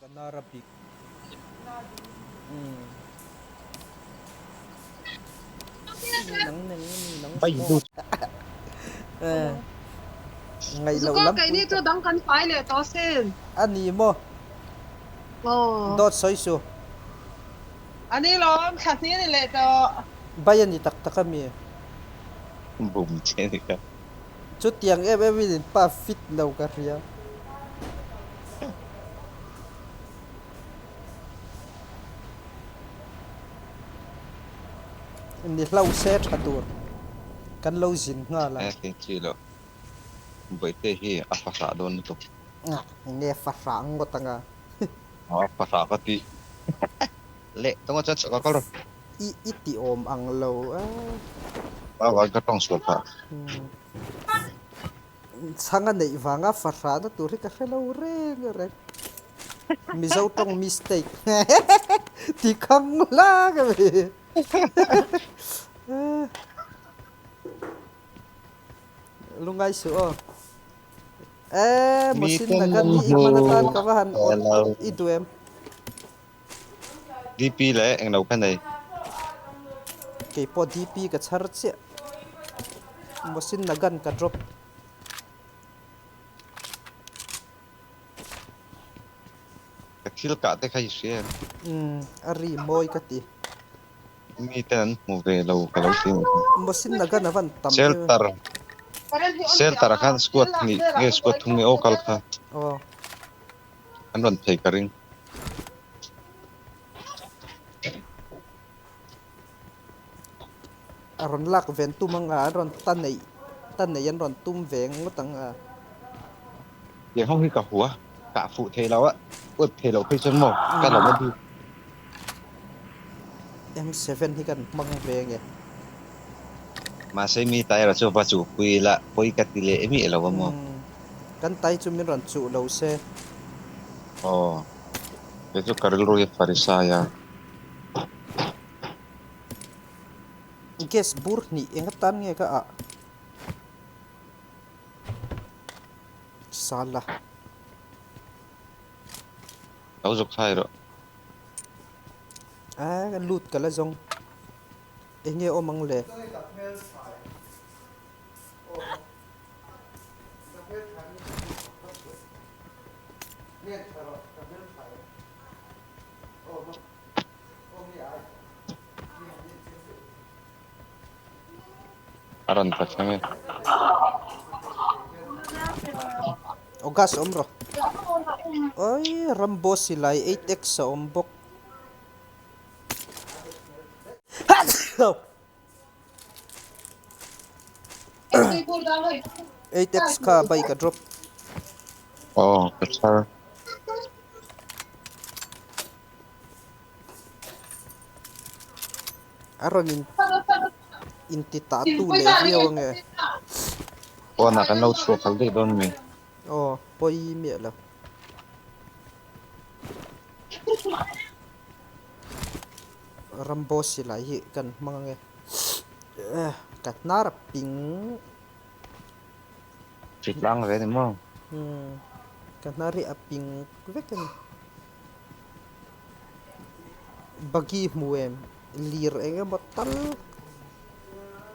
Ka nar a bik. Umm. Nang neng nang Bai du. Eh. Ngai lo Zuka lam keini pui chu dang kan fai leh tawh sin. A ni maw? Aw. Dawt sawi su. A ni lawm, thla hnih a ni leh tawh. Bai a ni tak tak a mi? Bum che ni kha. Chutiang em em in pa fit lo ka hria. Ni hlo se tha tur kan lo zin nghal a. E kei chi lo. Bawihte hi a fahrah dawn lutuk. Enge fahrah ngawt anga. A fahrah ka ti. Leh tunga chuan chhuk a kal rawh. I i ti awm ang lo a. A vai ka tawng sual phah. Chhang a neih vanga fahrahna tur hi ka hre lo reng reng. Mizo tawng mistake ti khang la ka mi. Lungai suh aw. E Mosin nagan hi i hman atan ka va han awt i duh em? DP leh englo kha nei. Keipawh DP ka chhar chiah. Mosin nagan ka drop. Ka thil kah te kha i hria em? Umm a ri mawi ka ti. Mi ten an hmu ve lo ka lo ti. Mosin nagan a van tam em. Shelter shelter ah khan squad hnih nge squad thum nge aw kal kha. Aw. An rawn phei ka ring. A rawn lak ven tum anga an rawn ta neih ta neih an rawn tum ve ngawt ang a. Tiang ho hi ka hua kah fuh thei lo a awt thei lo phei chuan maw ka lo ma bik. M7 hi kan hmang ve nge. Mahse mi tai erawh chu va chuhpui ila pawi ka ti leh miah lo a maw. Kan tai chu min rawn chuh lo se. Aw kei chu ka rilru hi Farisai a. Gas bur hnih eng atan nge ka ah? Sala. Lo zuk thai rawh. A ka lut ka la zawng. Eng nge awm ang le? A rawn ta thleng e. Aw gas awm rawh. Oi Rambo silai 8x a awm bawk. 8x kha bike a drop. Aw ka chhar. A rawn in in ti tah tu leh viau ange. Pawnah kan lo chhuah khalh daih dawn mi. Aw pawi miah lo. Rambo silai hi kan hmang ange. Ka hnar a ping. Hritlang ve a ni maw? Umm ka hnar hi a ping vek a ni. Buggy hmu em? Lir eng emaw tal.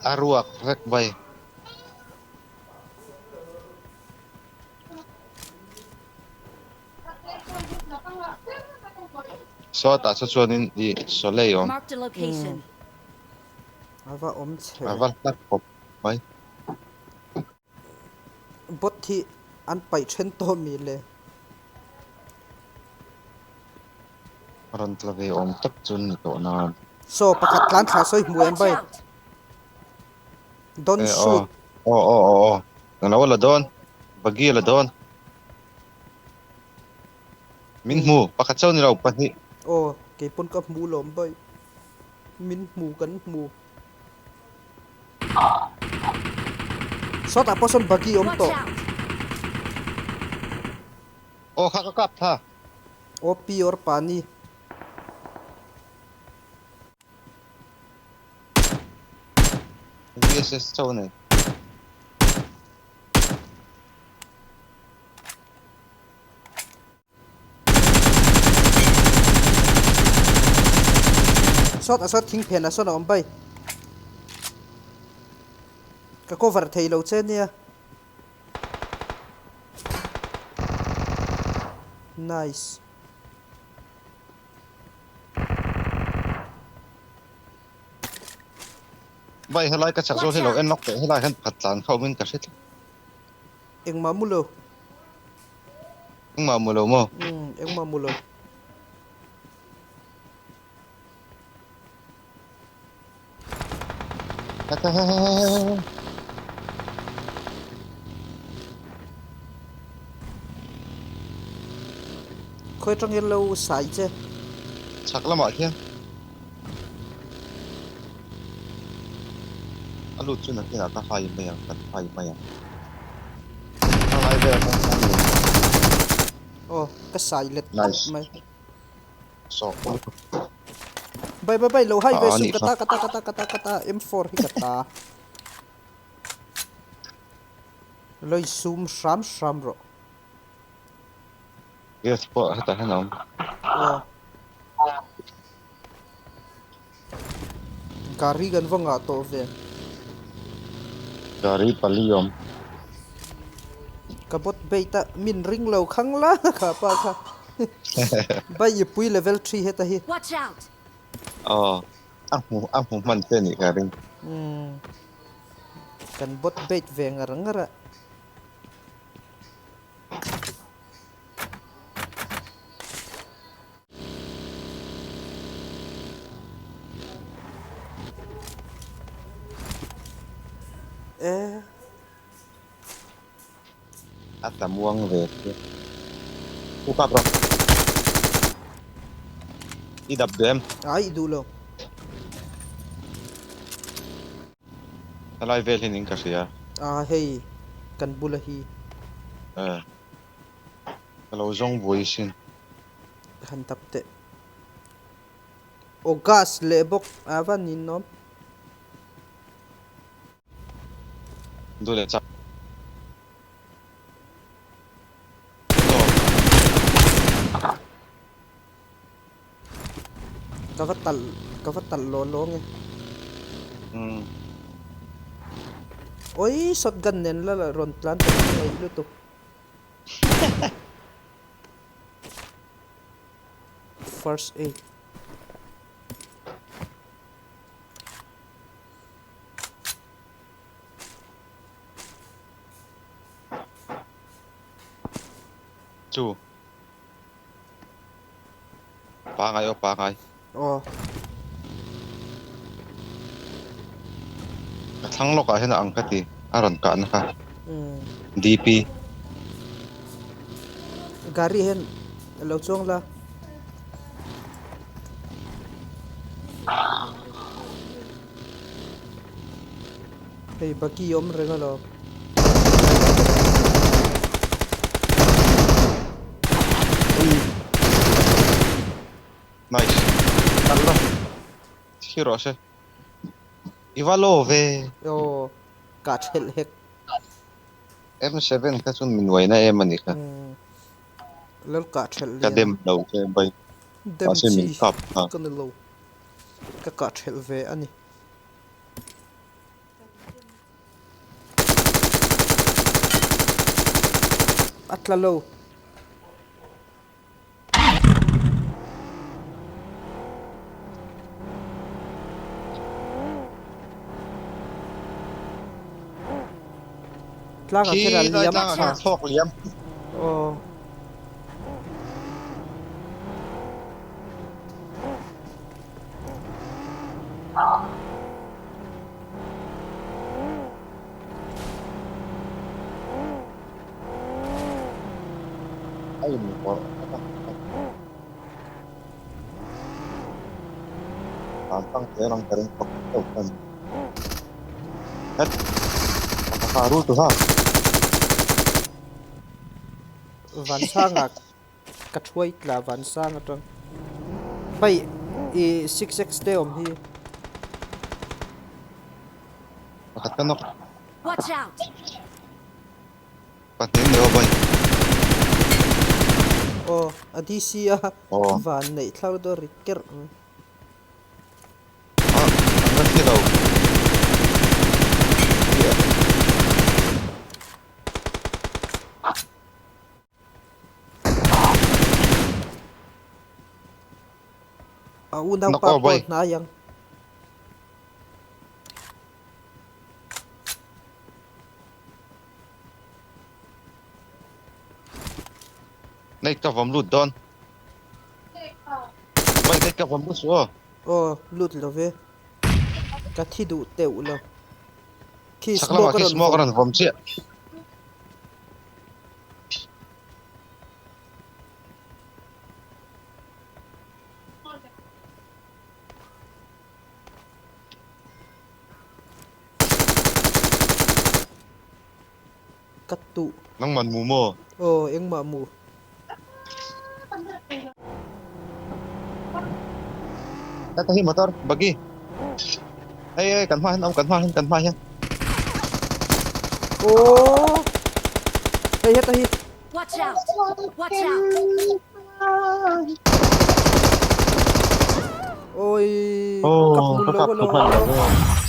A ruak vek bai. Sawtah saw chuanin ih Soleil awm. Marked a location. A va awm chhe A ve. va hlat khawp mai. Bot hi an paih then tawh mi le. Rawn tla ve awm tak chu ni tawh nan. Saw pakhat tlan thla sawi hmu em Watch bai. out! Don't E aw shoot. aw aw aw aw englo a la dawn buggy a la dawn. Min hmu pakhat chauh ni lo pahnih. Aw keipawn ka hmu lawm bai. Min hmu kan hmu. Sawtah pawh sawn buggy awm Watch tawh. out! Aw kha ka kap tha. OP or pani. VSS chauh a nei. Sawt a sawt thing phen ah sawn a awm bai. Ka cover thei lo che nia. Nice. Vai helai ka chak zawk hi lo en lawk teh helai hian pakhat tlan kha awmin ka hre tlat. Engmah mu lo. Engmah mu lo maw? Umm engmah mu lo. Khawi atangin lo sai che. Chhak lamah khian a lut chu nakinah ka hai mai ang kan hai mai ang. A lai vel atang khan a lut. Aw ka sai let tawp mai. Nice. Bai bai bai lo hai ve suh ka ta ka ta ka ta ka ta ka ta M4 hi ka ta. Lo in sum hram hram rawh. Yes pawh hetah hian a awm. Aw. Gari kan va ngah tawh ve. Gari pali awm. Ka bot bait a min ring lo khang la kha pa kha. Bai i pui level 3 heta hi. Watch out. Aw a hmu a hmu hman che nih ka ring. Umm kan bot bait ve ngar ngar a. E. A tla muang ve che. U kap rawh. I dap duh em? Ai duh lo. Helai vel hian in ka hria. A hei kan bula hi. E. Ka lo zawng buai sin. Ka han tap teh. Aw gas leh bawk a va ninawm. Duh leh chak. Ka va talh ka va talh law law nge. Umm. Oi shotgun nen la rawn tlan ta ngaih lutuk. First aid. Chu. Pangai aw pangai. Aw. Ka thlang lawkah hian a ang ka ti. A rawn kahna kha. DP. Gari hian lo chuang la. Hei buggy awm reng alawm. Nice. Kal la. Thi rawh se. I va law ve. Aw kah thelh hek. M7 kha chuan mi nuaina em a nih kha. Lal kah thelh Ka lian. dem lo che bai. Dem Mahse min chi kap kha. ka ni lo. Ka kah thelh ve a ni. A tla lo. Tlang ah kher a liam kha. Thlawk liam. Aw. A inpawrh a Tan tang zel ang ka ring fak deuh khan. Het! Ka ha rul tu ha. Vansanga ka thuai tla Vansang atang. Pai i 6x te awm hi. Pakhat ka nawk. Watch out! Pahnih ni aw bai. Aw a DC a Aw. van neih thlar dawn ri kerh mai. A unaupa pawh hnai ang. Nei ka vawm lut dawn. Vai nei ka vawm lut su aw. Aw lut lo ve. Ka thi duh teuh lo. Khi Chak lamah smoke a khi rawn smoke a vawm. rawn vawm chiah. Ka tuh. Nangman mu maw? Aw, engmah mu. Heta hi motor, buggy. Hei hei kan hma hian awm, kan hma hian, kan hma hian. Aw. Hei heta hi. Watch out! Watch out! Oi, Oh, kap ka lo kap lo. hman lo.